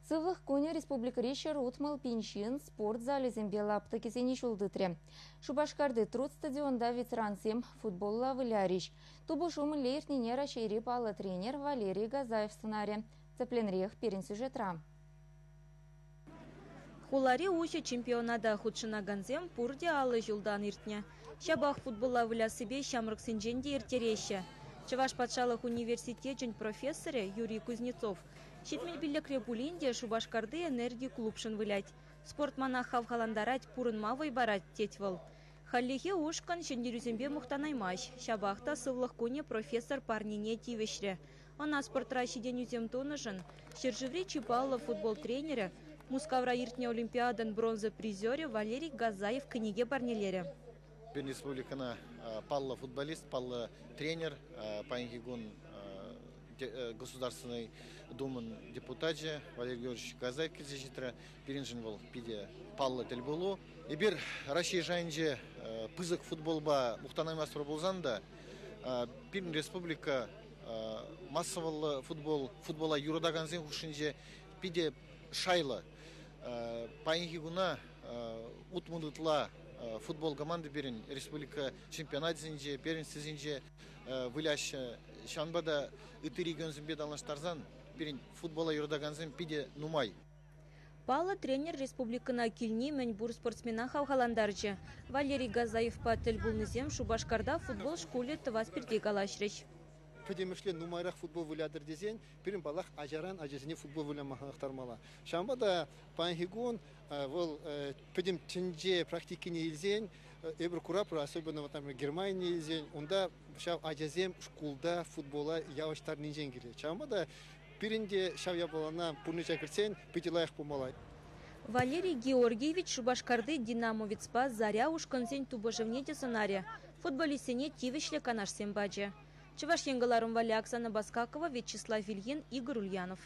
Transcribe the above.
Сывлӑх кунӗ республикӑри 160 пин ҫын спорт залӗсемпе лаптӑкӗсене ҫул тытрӗ. Шупашкарти Труд стадионта ветерансем футболла вылярӗҫ. Тупӑшу мӗнле иртнине Раҫҫейри паллӑ тренер Валерий Газаев сӑнарӗ. Тӗплӗнрех пирӗн сюжетра. Хулари уҫӑ чемпионата хутшӑнакансем пурте 50 ҫултан иртнӗ. Ҫапах футболла выляссипе ҫамрӑксенчен те ирттереҫҫӗ. Чӑваш патшалӑх университечӗн профессорӗ Юрий Кузнецов 75-ре пулин те Шупашкарти «Энерги» клубшӑн вылять. Спорт мана хавхалантарать, пурӑнма вӑй парать, тет вӑл. Хальлӗхе ушкӑн ҫӗнтерӳсемпе мухтанаймасть. Ҫапах та сывлӑх кунӗ профессор парнине тивӗҫрӗ. Ӑна спортра ҫитӗнӳсем тунӑшӑн ҫӗршыври чи паллӑ футбол тренерӗ, Мускавра иртнӗ Олимпиадӑн бронза призерӗ Валерий Газаев кӗнеке парнелерӗ. Пирӗн республикӑна паллӑ футболист, паллӑ тренер, паянхи кун Государственнӑй Думӑн депутачӗ Валерий Георгиевич Газаев килсе ҫитрӗ. Пирӗншӗн вӑл питӗ паллӑ тӗлпулу. Эпир Раҫҫей шайӗнче пысӑк футболпа мухтанаймастпӑр пулсан та, пирӗн республика массӑллӑ футбол, футбола юратакансен хушшинче питӗ шайлӑ. Паянхи куна 60 ытла футбол команди пирӗн республика чемпионачӗсенче, первенствӑсенче выляҫҫӗ. Ҫавӑнпа та ытти регионсемпе танлаштарсан пирӗн футбола юратакансем питӗ нумай. Паллӑ тренер республикӑна килни мӗнпур спортсмена хавхалантарчӗ. Валерий Газаевпа тӗл пулнисем Шупашкарта футбол шкулӗ тӑвас пирки калаҫрӗҫ. Пӗтӗмӗшле нумайрах футбол вылятӑр тесен пирӗн, паллах, ачаран ачасене футбол выляма хӑнӑхтармалла. Ҫавӑнпа та паянхи кун вӑл пӗтӗм тӗнче практикине илсен, эпир куратпӑр, особенно вот, например, Германине илсен, унта ҫав ачасем шкулта футбола явӑҫтарнинчен килет. Ҫавӑнпа та пирӗн те ҫав япалана пурнӑҫа кӗртсен питӗ лайӑх пулмалла. Валерий Георгиевич Шупашкарти «Динамовецпа» «Заря» ушкӑнсен тупӑшӑвне те сӑнарӗ. Футболистсене тивӗҫлӗ канашсем пачӗ. Чӑваш Ен кӑларӑм валли Оксана Баскакова, Вячеслав Ильин, Игорь Ульянов.